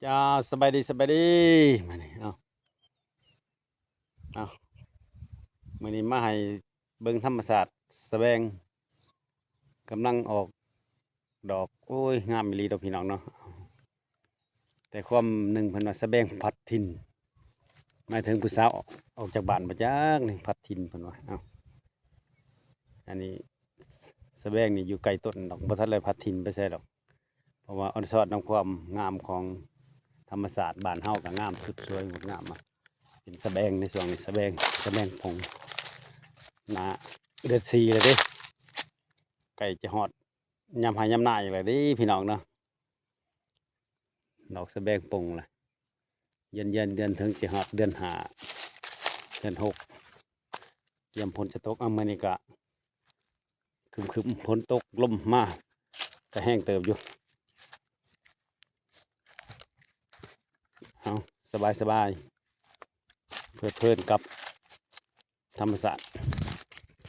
ເຈົ້າ ສະບາຍດີ ສະບາຍດີ ມື້ນີ້ ເອົາ ເອົາ ມື້ນີ້ມາໃຫ້ເບິ່ງທຳມະຊາດ ສະແບງກຳລັງອອກດອກ ໂອ້ຍ ງາມອີ່ຫຼີດອກພີ່ນ້ອງເນາະ. ແຕ່ຄວາມໜຶ່ງເພິ່ນວ່າສະແບງພັດຖິ່ນ ໝາຍເຖິງຜູ້ສາວອອກ ອອກຈາກບ້ານບໍ່ຈັກນີ້ ພັດຖິ່ນເພິ່ນວ່າ. ເອົ້າ ອັນນີ້ສະແບງນີ້ຢູ່ໃກ້ຕົ້ນດອກ ບໍ່ທັນໄດ້ພັດຖິ່ນໄປໃສດອກ ເພາະວ່າອອນຊອນນຳຄວາມງາມຂອງທຳມະຊາດ ບ້ານເຮົາກໍງາມສຸດສວຍງົດງາມ ເປັນສະແບງໃນຊ່ວງນີ້ ສະແບງ ສະແບງປົງ ໜ້າເດືອນສີ່ແລ້ວເດ້ ໃກ້ຈະຮອດຍາມໄຮ່ຍາມນາອີກແລ້ວເດ້ພີ່ນ້ອງເນາະ. ດອກສະແບງປົງລະ ເຢັນໆ ເດືອນເຖິງຈະຮອດເດືອນຫ້າ ເດືອນຫົກ ກຽມຝົນຈະຕົກ. ເອົາ ມື້ນີ້ກະຄຶມໆ ຝົນຕົກ ລົມມາກະແຮງເຕີບຢູ່. ເອົາ ສະບາຍໆ ເພີດເພີນກັບ ທຳມະຊາດ.